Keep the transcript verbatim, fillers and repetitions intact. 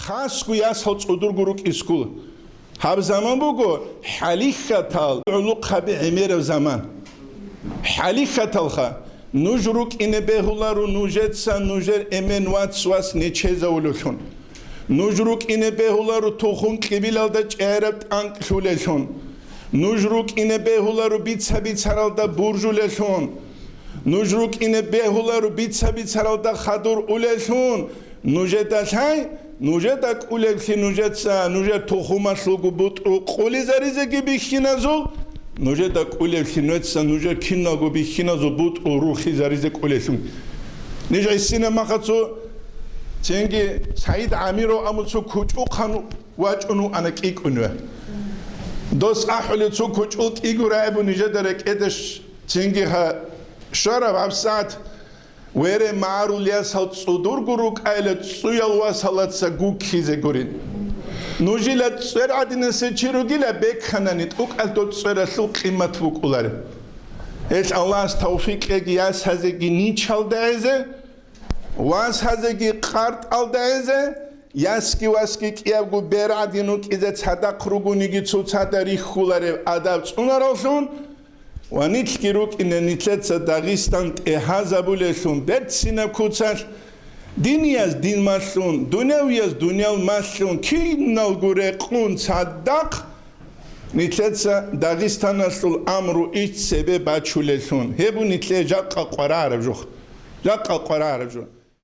Хасго ясал цӀудурго рукӀискула. Гьаб заман буго хӀалихьатал гӀулухъаби гӀемераб заман. ХӀалихьаталха, нуж рукӀине бегьуларо нужеца нужер эмен вац-вас нечезавулелъун. Нуж рукӀине бегьуларо тухум-кьибилалда чӀегӀераб тӀанкӀ лъулелъун. Нуж рукӀине бегьуларо бица-бицаралда буржулелъун. Нуж рукӀине бегьуларо бица-бицаралда хадур улелъун. Нужеда лъай, нужеда кӀулеблъи нужеца нужер тухумалъулго бутӀрул къулизаризеги бихьиназул, нужеда кӀулеблъи нужеца нужер киналго бихьиназул бутӀрул рухизаризе кӀулелъун. Ниж гӀисина махацо цинги СагӀид ГӀамиров аму цо кучӀухъан вачӀун вуана кӀикӀунве. Дос ахӀулев цо кучӀул кӀиго рагӀи бу нижеда рекӀеде ш-, цинги гьа-, щвараб гьабсагӀат. Вере, магӀарул ясал цӀудурго рукӀайла цӀуял васалаца гуккизе гурин. Нужила цӀер гӀадинасе чи ругила беканани, тӀукӀалъ доб цӀералъул къимат букӀулареб. Гьелъ Аллагьас тавфикъ кьеги ясазеги ничалда гӀезе, васазеги къартӀалда гӀезе, ясги васги кӀиябго бер гӀадин рукӀизе цадахъ ругониги цоцазда рихьулареб адаб цӀунараллъун, ва нилъги рукӀине нилъеца Дагъистан тӀегьазабулелъун берцинаб куцалъ, динияз дин малъун, дунявияз дуниял малъун, киналго рекъун цадахъ нилъеца Дагъистаналъул амру ич цебе бачулелъун. Гьеб бу нилъее жакъа къварараб жо. Жакъа къварараб жо.